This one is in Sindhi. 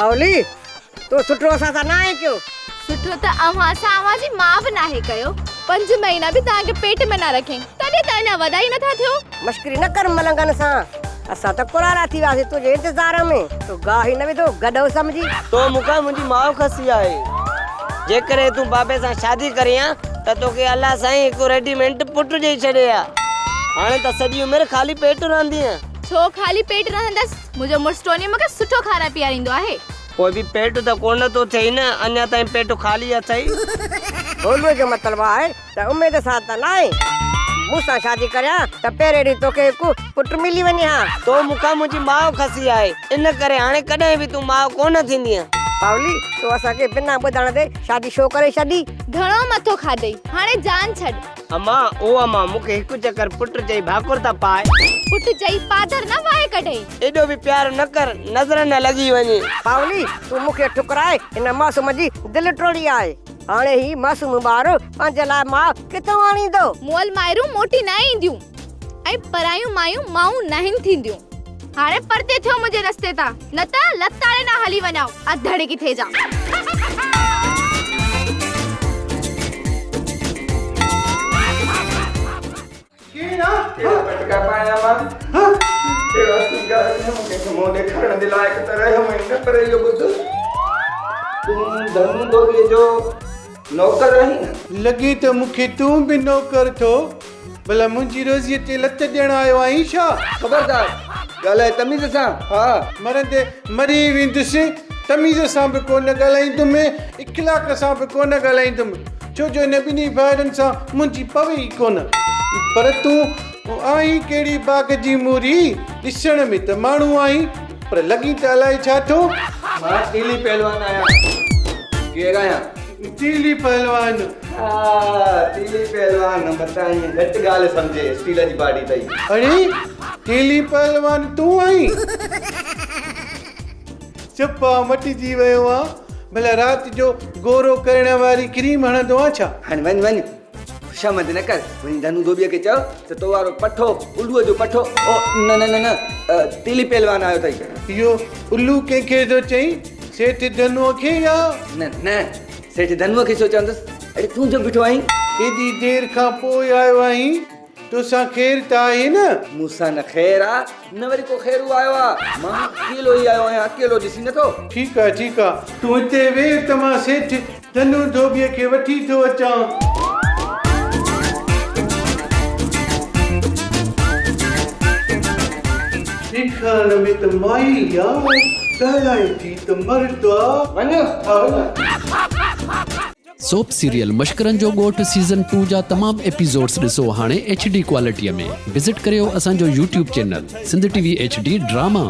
پاولي، تو سٺو اسان سان ناهي ڪيو. سٺو ته اوهان سان اوهان جي ماء به ناهي ڪيو. پنج مهينا به توهان کي پيٽ ۾ نه رکيائين، تڏهن ته اڃا وڏا ئي نٿا ٿيو. مشڪري نه ڪر ملنگن سان. اسان ته ڪراڙا ٿي وياسين تنهنجي انتظار ۾. تو گاهه ئي نه وڌو گڏهه سمجهي. تو مون کان منهنجي ماء کسي آهي. جيڪڏهن تون بابي سان شادي ڪرين ها ته توکي الله سائين هڪ ريڊي مينٽ پٽ ڏئي ڇڏي ها. هاڻي ته سڄي عمر خالي پيٽ رهندينء. ڇو خالي پيٽ رهندس؟ منهنجو مڙس ٽوني مون کي سٺو کارائي پياريندو آهي. پوء به پيٽ ته ڪونه ٿو ٿئي نه، اڃا تائين پيٽ خالي اٿئي. ڀولوء جو مطلب آهي ته اميد سان ته ناهي. مون سان شادي ڪريان ته پهرين ڏينهن توکي هڪ پٽ ملي وڃي ها. تو مون کان منهنجي ماء کسي آهي، ان ڪري هاڻي ڪڏهن به تون ماء ڪونه ٿيندينء. پاولي، تو اسان کي بنا ٻڌائڻ تي شادي ڇو ڪري ڇڏي؟ گهڻو مٿو کاڌئي، هاڻي جان ڇڏ. اما، او اما، مون کي هڪ چڪر پٽ چئي ڀاڪر ته پاء. پٽ چئي پادر نه واهي ڪڍئي. ايڏو به پيار نه ڪر، نظر نه لڳي وڃي. پاولي، تون مون کي ٺڪرائي هن معصوم جي دل ٽوڙي آهي. هاڻي هي معصوم ٻار پنهنجي لاء ماء ڪٿئون آڻيندو؟ مئل مائرون موٽي نه اينديون ۽ پرايون مايون مائون ناهن ٿينديون. هاڻي پرتي ٿيو منهنجي رستي تان، نه ته لتاڙي نه هلي وڃانء، اڌڙ ڪٿي جا. ڪهڙا پٽڪا پايان مان، ڪهڙا سينگار ڪيان، ڪنهن کي منهن ڏيکارڻ جي لائق ته رهيم ئي نه، پر اهو ٻڌ، تون ڌنو ڌوٻيء جو نوڪر آهين نه؟ لڳي ته مون کي تون به نوڪر ٿو، ڀلا منهنجي روزيء تي لت ڏيڻ آيو آهين ڇا؟ خبردار، ڳالهاء تميز سان، ها! مرندي مري ويندس، تميز سان به ڪونه ڳالهائيندم، اخلاق سان به ڪونه ڳالهائيندم. ڇو جو هن ٻنهي ڀائرن سان منهنجي پوي ئي ڪونه. پر تون آهين ڪهڙي باغ جي موري؟ ڏسڻ ۾ ته ماڻهو آهين، پر لڳين ته الائي ڇا ٿو؟ مان تيلي پهلوان آهيان. ڪير آهيان؟ تيلي پهلوان. ها، تيلي پهلوان، متان ائين گهٽ ڳالهه سمجهين، اسٽيل جي باڊي اٿئي. اڙي، تيلي پهلوان تون آهين؟ چپ آ، مٽجي ويو آن. ڀلا رات جو گورو ڪرڻ واري ڪريم هڻندو آن ڇا؟ هاڻي وڃ وڃ، خوشامد نه ڪر، وڃي ڌنو ڌوٻيء کي چئو ته تو وارو پٺو، الوء جو پٺو، او نه نه نه نه، تيلي پهلوان آيو اٿئي. اهو الو ڪنهن کي ٿو چئين، سيٺ ڌنوء کي يا؟ نه نه، سيٺ ڌنوء کي ڇو چوندس، اڙي تون جو بيٺو آهين؟ ايڏي دير کان پوء آيو آهين، توسان خير ته آهي نه؟ مون سان نه خير آ، نه وري ڪو خيرو آيو آ، مان اڪيلو ئي آيو آهيان، اڪيلو ڏسين نٿو؟ ٺيڪ آ، ٺيڪ آ، تون هتي ويهه ته مان سيٺ ڌنو ڌوٻيء کي وٺي ٿو اچان. ڏيکارڻ ۾ ته مائي آ، ڳالهائي ٿي ته مرد آ. وڃ. ها وڃان. سوپ سيريل مشڪرن جو ڳوٺ سيزن ٽو جا تمام ايپيسوڊس ڏسو هاڻي ايڇ ڊي ڪوالٽي ۾ وزٽ ڪريو اسان جو YouTube channel Sindh T V H D drama.